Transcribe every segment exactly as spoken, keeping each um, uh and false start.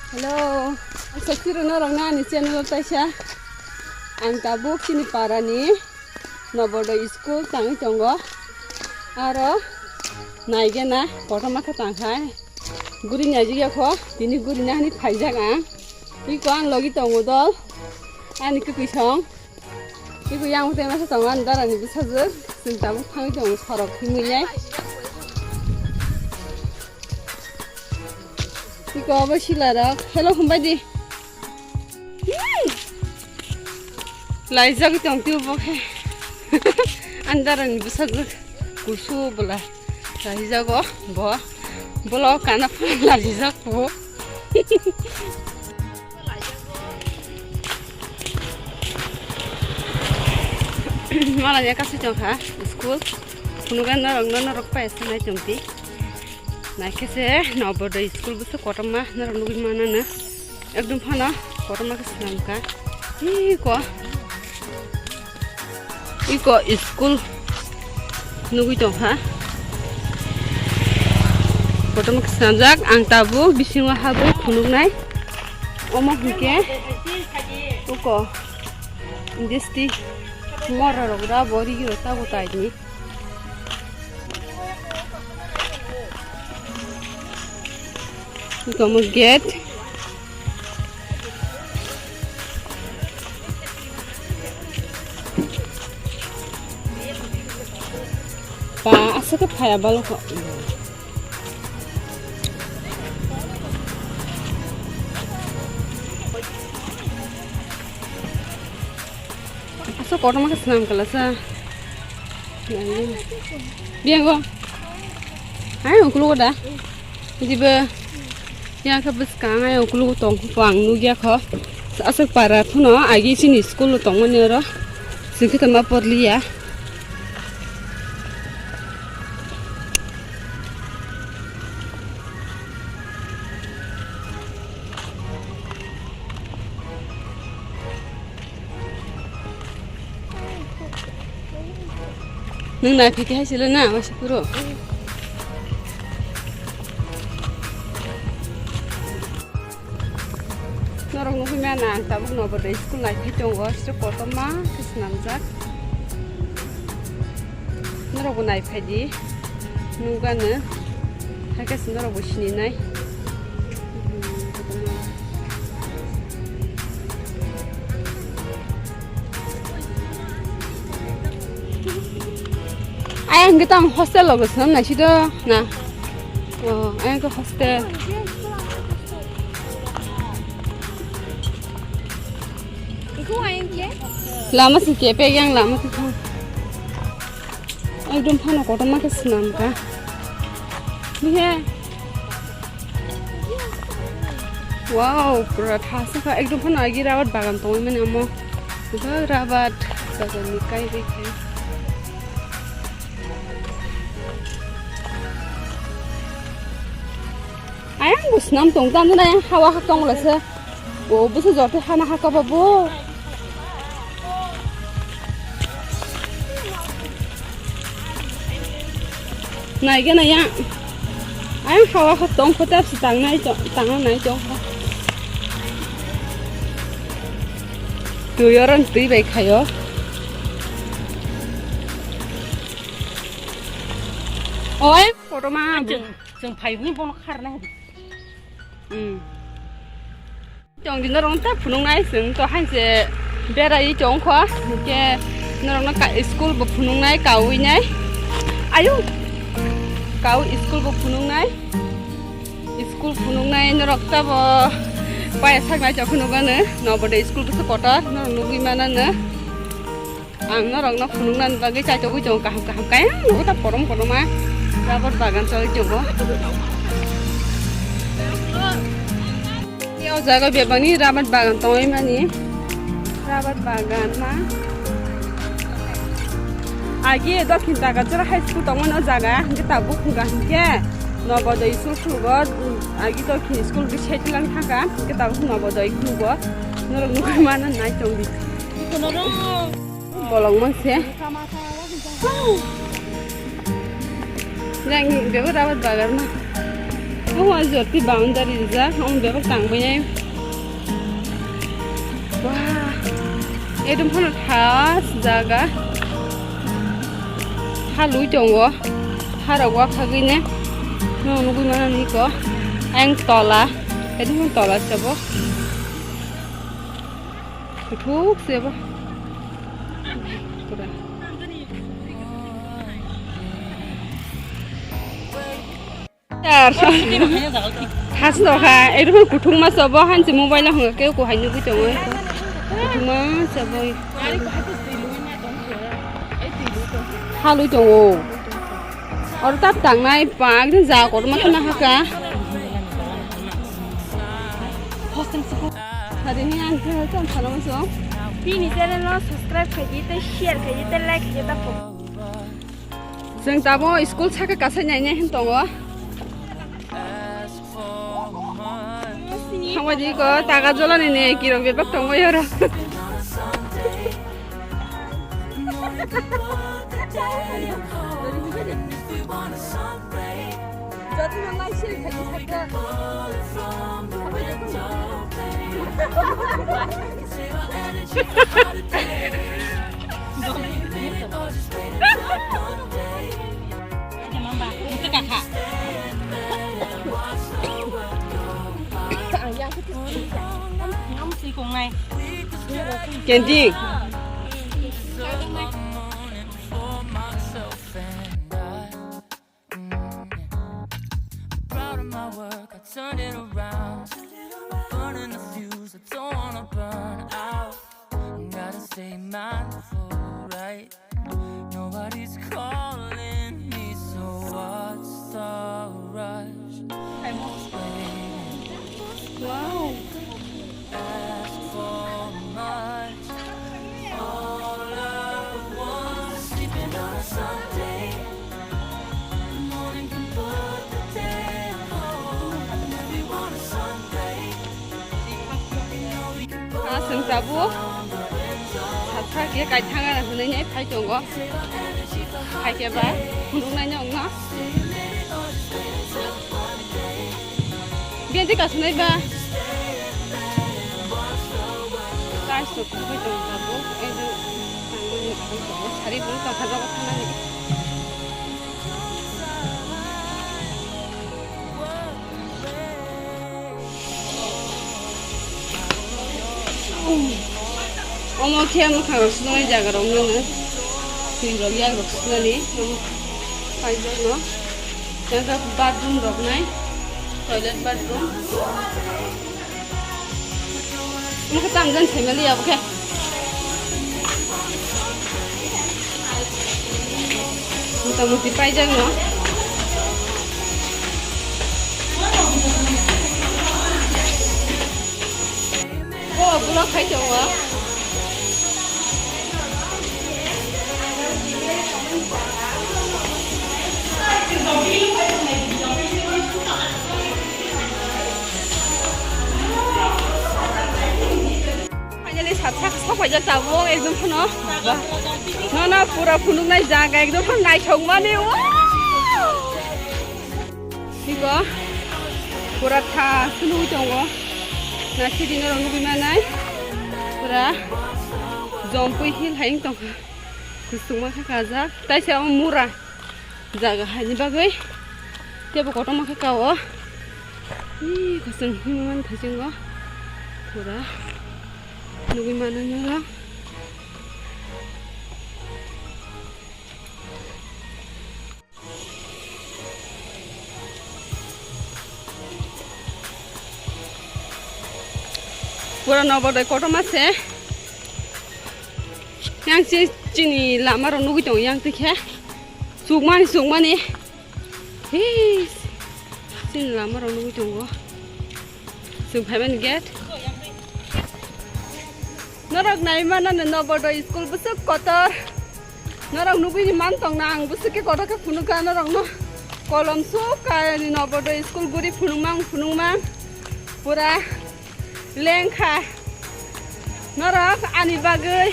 Hello, aswk phiro norok no ani channel o taisa. Ang tabuk chini para ni Nobodoy school tangwi tongo. Aro naigena kotorma khe tangkhai. Guri naijak ya kho, tini guri nani phaijak ang. Iko ang logi tongo dol. Ani kwkwi song. Iko yang tei masa tongo ani dara ni bwsajwk. Chwng tabuk thangwi tongo sorok thwngwi nai. Iko obo sila rok. Hello, humbai di. Laijagwi tong tio bo khe. Ani dara ni bwsajwk. Kusu bwla. Laijago bo. Bolo kana phone laijak bo. Malanya kasi tong kha school. Kunugan norok no norok pa ese nai tong ti. Naikhe se Nobodoy school bwswk kotorma norok nugwi manano. Ekdom phano kotorma khe swnamkha. Iko, iko school nugwi tongkha. Kotorma khe swnamjak. Ang tabuk bisingo habwi phunuknai. Omo hinkhe uko disti mora rok da bo rigi rok tago taini. Iko mo gate. Pa, asa khe phaya balo kho. Asa kotorma khe swnam kala sa. Biango. Hai, ukulugo da. Diba. Yang khe bwskang ai ukulugo tong kho ang nugya kho. Aswk para phano agi chini school o tongmani oro. Singkhe tongma porliya. Nwng nai phikhe hai silo na, waisa phuru. Norok nugwi mano ang tabuk Nobodoy school nai phai tongo, sir kotorma khe swnamjak. Norok bo nai phai di, nugano, hakhe se norok bo sini nai. Ayang kita hostel logo swnam nai sido na. Oh, ayang ke hostel. Lama si kepe yang lama si. Ekdom phano kotorma khe swnamkha. Bihe. Wow, pura thasa kha. Ekdom phano agi rabat bagan tongwi mani amo. Bebak rabat bagan ni kai bai khai. Ayang bo swnam tong tang na yang hawa ha tong lasa. O bwsa joto hana ha kaba bo. Nai gana yang. Ayang hawa ha tong kho tap si tang nai tong tang nai tong ha. Twi oran twi bai khayo. Oi, kotorma. Chwng, chwng phai hwnwi bono kharna hadi. Hmm. Chwng di norok ta phunuknai, chwng to hai se berai chwng kho, hinkhe norokno ka-, school bo phunuknai, kaui nai. Ayu. Kau school bo phunuknai. School phunuknai norok ta bo paya saknai chwng phunukgano. Nobodoy school bwswk kotor, norok nugwi manano. Ang norokno phunuknani bagwi chaitogwi tongo kaham kaham kaya nugo ta korom koroma rabar bagan choli tongo. O jaga bebani rabar bagan tongwi mani rabar bagan ma. Agi Dokhin Takarjala High School tongmani o jaga hwnkhe tabuk hwnka hwnkhe Nobodoy school khulgo. Agi Dokhin school bisai tilang thangkha hwnkhe tabuk Nobodoy khulgo. Norok nugwi mano nai tongdi. Bolong mangse. Nang bebo rabat bagar ma. Omo jotni boundary rijak, omo bebak tangbainai. Wah, ekdom phano thas jaga. Halwi tongo, harok wakhagwine. Nwng nugwi mano nini ko, ayang tola, ekdom phano tola se bo. Kuthuk se bo. Pura. Sir. Has no kha, erokom kuthukma se bo, hanse mobile hwnga khe ko hai nugwi tongo. Kuthukma se bo. Halwi tongo. Oro tap tangnai pa, ekdom ja kotorma kheno hakha. Harini ang khe cham sana muso. Bini channel no subscribe khaidi, tei share khaidi, tei like khaidi ta pho. Chwng tamo school saka kasai nainai hin tongo. Thangbai di ko, taga jolani ne kirok bebak tongo yoro. Candy. Proud of my work, I turned it around. Burning the fuse, I don't wanna burn out. Gotta stay mindful, right? Nobody's calling me, so what's the rush? Wow. Ask for much. All I want is sleeping on a Sunday. The morning can put the day on hold. And everyone a Sunday. Ah, chwng tabuk sathak ye kaithang hwnwi phai tongo. Hai khe ba phunuknai nokno. Biyang tei kasunai ba. Guys, to phunukbai tongo tabuk. Ei je tangmani abo tongo. Sari bo tongkha nogo thangnani. Omo khe mwkhang rok swnamnai jaga rok nang. Twi rok yak rok swnani. Omo paijak no. Yang khe bathroom rok nai. Toilet bathroom. Omo khe tamjani saimanliya obo khe. Mota moti paijak no. O, vlog khai tongo. Finally, sat sak sok paijak tabuk, ekdom phano. Ba. No, no, pura phunuknai jaga, ekdom phano naithokmani. Wow! Iko pura tha sunui tongo. Na city norok nugui manai. Pura Jompui Hill hai wng tongkha. Kusungma khe kajak. Taisa o mura jaga haini bagwi. Tebo kotorma khe kao. Ih, kusung himwi mani thaisingo. Pura nugui manai norok. Pura Nobodoy kotorma se. Yang si chini lama rok nugui tongo yang tikhe. Sukmani, sukmani. Hei, chini lama rok nugui tongo. Chwng phaimani gate. Norok nai mano no Nobodoy school bwswk kotor. Norok nugui man tong na ang bwswk khe kotor khe phunukha norok no. Kolom suk ka ni Nobodoy school guri phunukmang phunukmang. Pura lengkha. Norok ani bagwi,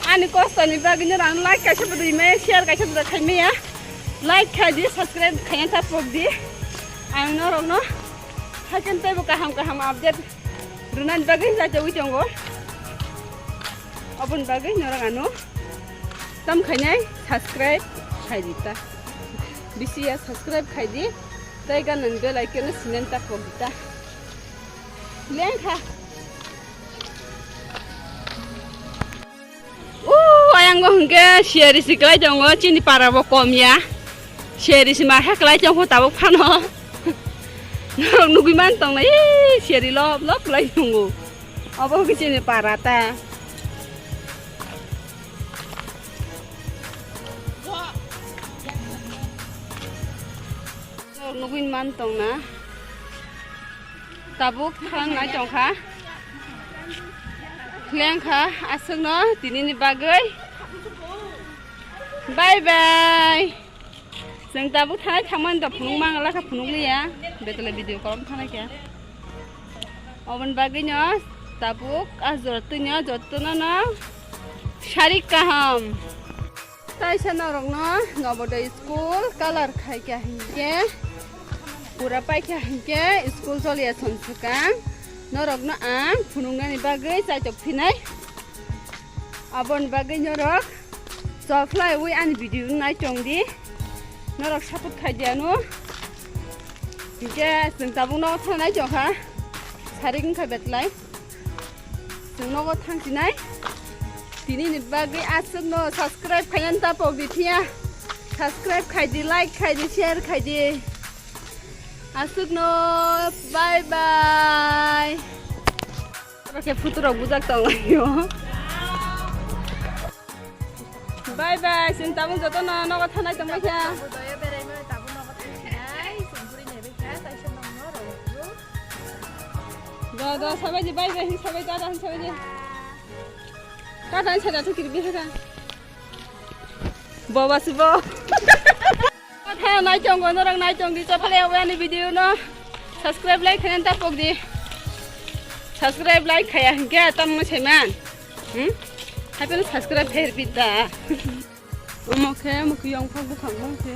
ani kosto ni bagwi norok like kaisa bo rwi maya, share kaisa bo khai maya. Like khai di, subscribe khai ta pok di. Ang norokno haikhe teibo kaham kaham update rwnani bagwi jachawi tongo. Oboni bagwi norok ano tam khainai subscribe khaidi ta. Bisi ya subscribe khaidi. Tei ganang bell icon no sinan ta pokdi ta. Lengkha. O, ayang go hwnkhe siyari si kwlai tongo, chini para bo kom ya. Siyari si ma khe kwlai tongkho tabuk phano. Norok nugui man tong nai, ee, siyari lop lop kwlai tongo. Obo hwnkhe chini para ta. Norok nugui man tong na. Tabuk thang nai tong kha. Leng kha aswk no tini ni bagwi. Bye bye. Chwng tabuk thanai thangmani da phunuk mang la kha phunuk liya. Betole video call thanai kha. Oboni bagwi no tabuk a jora twi no jotono no sarik kaham. Taisa norokno Nobodoy school color khaikha hinkhe, pura paikha hinkhe school choliya song swkang. Norokno ang phunuknani bagwi chaitok phinai. Aboni bagwi norok chokhlaiwi ani video no naitongdi. Norok support khaidi ano. Hinkhe chwng tabuk nogo thang naitongkha. Sarik wngkha betlai. Chwng nogo thangsinai. Tini ni bagwi aswk no subscribe khainani ta pok di phiya. Subscribe khaidi, like khaidi, share khaidi. Aswk no, bye bye. Oro khe photo rok bujak tong lai o. Bye bye, chwng tabuk joto no nogo thanai tong lai kha. Tabuk doya berai mani tabuk nogo thangsinai, chwng buri nai bai kha, taisa nokno rw. Do, do, sabai di, bye bye, hin sabai, tata hin sabai di. Tata hin sabai, tu kiri bihe ka. Boba si bo. Tha nai tong go, norok nai tong di, chapale awani video no. Subscribe, like, khayan ta pok di. Subscribe, like, khaya, hingke tam mo seman. Hmm? Hape no subscribe, khair bidda. Omo khe, omo khe, yong phang bukhang mo khe.